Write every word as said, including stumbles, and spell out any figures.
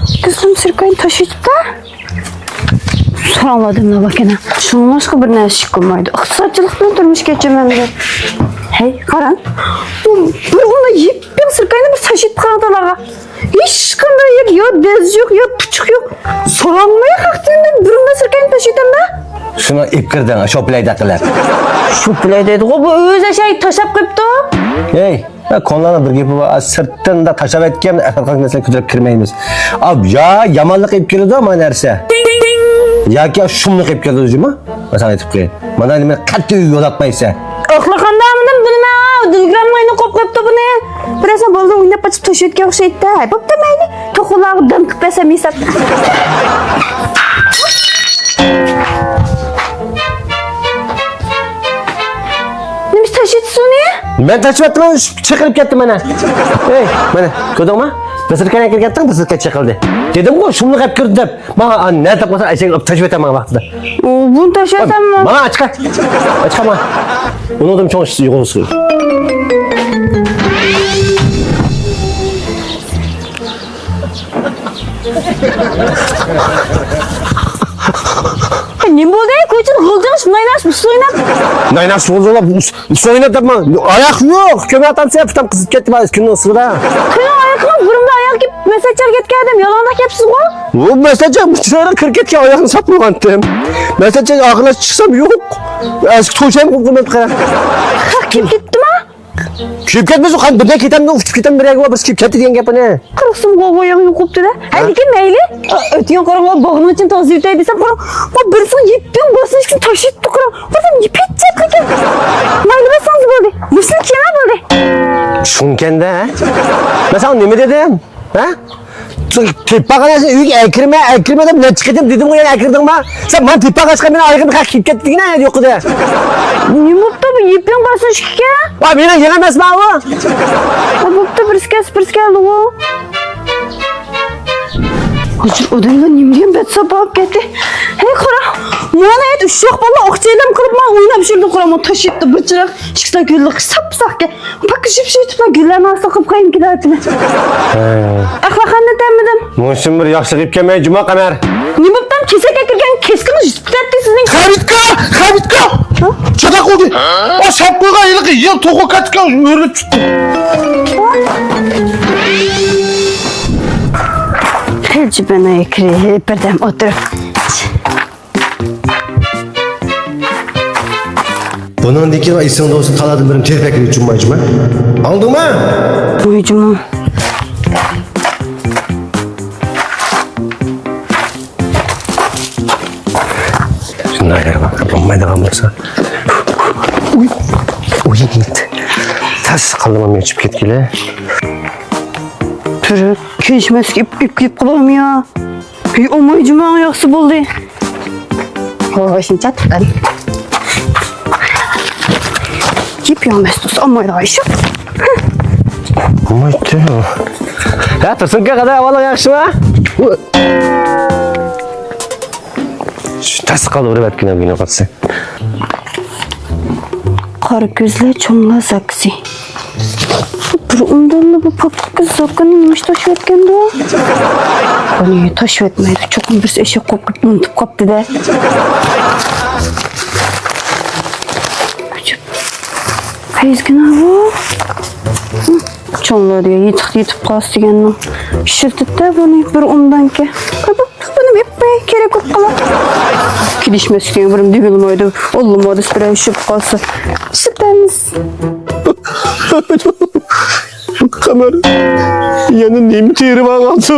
قىزىم سىركاينى تاشلىۋېتىپتۇ. سوراڭلاردىن نېمە باركەن؟ شۇڭلاشقا بىر نەرسە ئىش قىلمايدۇ. ئىقتىسادچىلىق بىلەن تۇرمۇش كەچۈرىمەن دەپ. ھەي، قارا. بۇ بىر ئۇلا يىپيېڭى سىركاينى بىر تاشلىۋېتىپ قاراڭ تالاغا. ھېچقانداق يا، يا دەز يوق، يا پۇچۇق يوق. سورالماي خەقتىن بىر ئۇلا سىركاينى تاشلىۋېتەمدۇ. شۇنى ئېلىپ كىردىڭ، شوپىلاي دەقىلەپ. شوپىلاي دەيدىغۇ، بۇ ئۆزى شەي تاشلاپ قويۇپتۇ. ھەي، ھە، كونىلارنىڭ بىر گېپى بار، سىرتتىن دا تاشلاپ ئەتكەن ئەخلەتلىك نەرسىلەرنى كۆتۈرۈپ كىرمەيمىز. ئا، يا يامانلىق ئېلىپ كېلىدۇ مانا نەرسە. ياكى شۇملۇق ئېلىپ كېلىدۇ جۇمۇ. مەن ساڭا ئېيتىپ قوياي. مانا نېمە قەتئىي يولاتمايسەن. ئاخلىقاندا مېنىڭ بۇنى مەن دىلگرامغا ئىنى قويۇپ قويۇپتۇ بۇنى. بىرەرسى بالىلار ئويناپ قېچىپ تاشلىۋەتكەن ئوخشايدۇ-دە. ھەي، بوپتۇ مەيلى. توخۇلارغا دان قىلىپ بەرسەم ھېساب. نېمە تاشلىۋەتتى سۇنى؟ مەن تاشلىۋەتتىم، چېقىلىپ كەتتى مانا. ئەي، مانا، كۆردۈڭمۇ؟ بىر سىركاينى ئەكىرىپ كەتتىڭ، بىر سىركاي چېقىلدى. دېدىمغۇ، شۇملۇق ئەپ كىردى دەپ. مانا، نە تاپمىسا ئەشەك ئاپ تاشلىۋېتەمەن ۋاقتىدا. ئۇ، بۇنى تاشلىۋەتسەم. مانا، ئاچقا. ئاچقا، مانا. ئۇنىڭدىن چوڭ ئىش يوق. نېمە بولدى؟ كوچىدا غىلجىڭىش، نايناش، ئۇسسۇل ئويناپ. نايناش، ئۇسسۇل ئويناپ دەپمۇ. ئاياق يوق. كۆمۈۋاتامسەن، پۇتام قىزىپ كەتتى، مانا، كۈننىڭ ئىسسىقىدا. قېنىڭ ئايىقىڭىز بۇرۇندا ئاياغ كىيىپ مەسچەتكە كەتكەندىم، يالاڭداق كەپسىزغۇ. ئۇ مەسچەتكە چىرايلىق كىرىپ كەتكەن، ئاياغنى ساپ قويغانتىم. مەسچەتكە ئاخىرلاشقا چىقسام يوق. ئەسكى توشايمۇ قوپقىمەن قارا. خەق كىم كېتىپتىما؟ كىيىپ كەتمىسۇن، قان بىردەم كېتەمدۇ، ئۇچۇپ كېتەم بىر يەرگە، بىرسى كىيىپ كەتتى دېگەن گەپنى. قىرىقسىمغۇ ئاياغ يوقۇپتۇ-دە. ھە، ھە؟ لېكىن مەيلى. ئۆتكەن قاراڭغۇ باغنىڭ ئىچىنى تازىلىۋېتەي دېسەم، قاراڭ، بۇ بىرسىنىڭ يىپتىن بىرسىنىڭ ئىچىنى تاشلىۋېتىپتۇ، قاراڭ. بۇ يىپ ھېچ چەتلىكەن. مايلىۋەتسىڭىز بولدى. مۇشۇنى كىيىڭە بولدى. چۈشەنگەندە، ھە؟ مەن ساڭا نېمە دېدىم؟ ھە؟ تېپىپ باققان نەرسىنى ئۆيگە ئەكىرمە، ئەكىرمە دەپ نەچچە قېتىم دېدىمغۇ، يەنە ئەكىردىڭما؟ سەن مانا تېپىپ باققاچقا مېنىڭ ئايىغىم خەق كىيىپ كەتتىگىنە يوقىدى. نېمە بوپتۇ بۇ يىپنىڭ بارسا ئىكەن؟ ۋاي، مېنىڭ يېڭى ئەمەسما ئۇ؟ بوپتۇ، بىرسى كەلسە بىرسى كەلدىغۇ. ھازىر ئادەملەر نېمە دېگەن بەتساپا بولۇپ كەتتى. ھەي، قارا، مانا ئەت ئۇششاق بالىلار ئوقچەيلەم قىلىپ مانا ئويناپ يۈردى، قارا، مانا تاشلاپتۇ بىر چىراغ، ئىككى ساكىنلىق ساپساقكەن. پاكا شىپ شىپ تۇتما گۈللەرنى ئاستىغا قىلىپ قويۇم كېلەتتىمەن. ھە. ئەخلاقەننى تەممىدىم. مۇشۇم بىر ياخشى قىلىپ كەلمەي جۇما قەمەر. نېمە بوپتۇ؟ كېسەك ئەكىرگەن كېسىكىڭىز يىتىپ كەتتى سىزنىڭ. خەرىتكا! خەرىتكا! ھە؟ چاتاق بولدى. ئا، سەپ قويغان ھېلىقى يىل توخۇ كاتكا ئۆرۈلۈپ چىقتى. قىلچە بىنايە كىرىپ بىردەم ئولتۇرۇپ. بۇنىڭدىن كېيىن ئېسىڭدە بولسۇن، تالادىن بىرنى تېرىپ ئەكىرىۋېتىڭ جۇما. ئاڭلىدىڭمۇ؟ ۋاي جۇما. شۇنداق يەر بار، بولمايدىغان بولسا. ئۇي، ئۇي، تاس قالدىم، ئۇچۇپ كەتكىلى. تۈرۈك، كېلىشمەسكە ئىپ، ئىپ، ئىپ قىلىۋالمىيا. ھېي، ئوماي جۇماڭ ياخشى بولدى. ھوي، شۇنچە تۇتقان. يىپ ياڭمەس تۇرسا، ئومايدىغان ئىش يوق. ئومايتى. ھە، تۇرسۇنكا، قانداق ئەھۋالىڭ، ياخشىمۇ؟ شۇ تاس قالدى، ئۇرۇپ ئەتكىنە بىنى قاتسا. قارا كۆزلەر، چوڭلار زاكىسى. بىر ئۇندانلا بۇ پاكلىق قىز زاكىنى نېمىش تاشلىۋەتكەندۇ؟ بۇنى تاشلىۋەتمەيدۇ. چوقۇم بىرسى ئېشەك قوپۇپ ئۇنتۇپ قاپتۇ-دە. ئەجەب. قەيسىكىنا بۇ؟ چوڭلار دېگەن يېتىق يېتىپ قالسا دېگەننىڭ. ئىشلىتىپتە بۇنى بىر ئۇندانكى. بۇنى بېقىپ قوياي، كېرەك بولۇپ قالار. كېلىشمەسلىكىنى بىرىم دېگىلىمايدۇ. ئاللىمادا بىرەر چۈشۈپ قالسا. ئىشلىتەمىز. قەمەر، يەنە نېمە تېرىۋالغانسۇ؟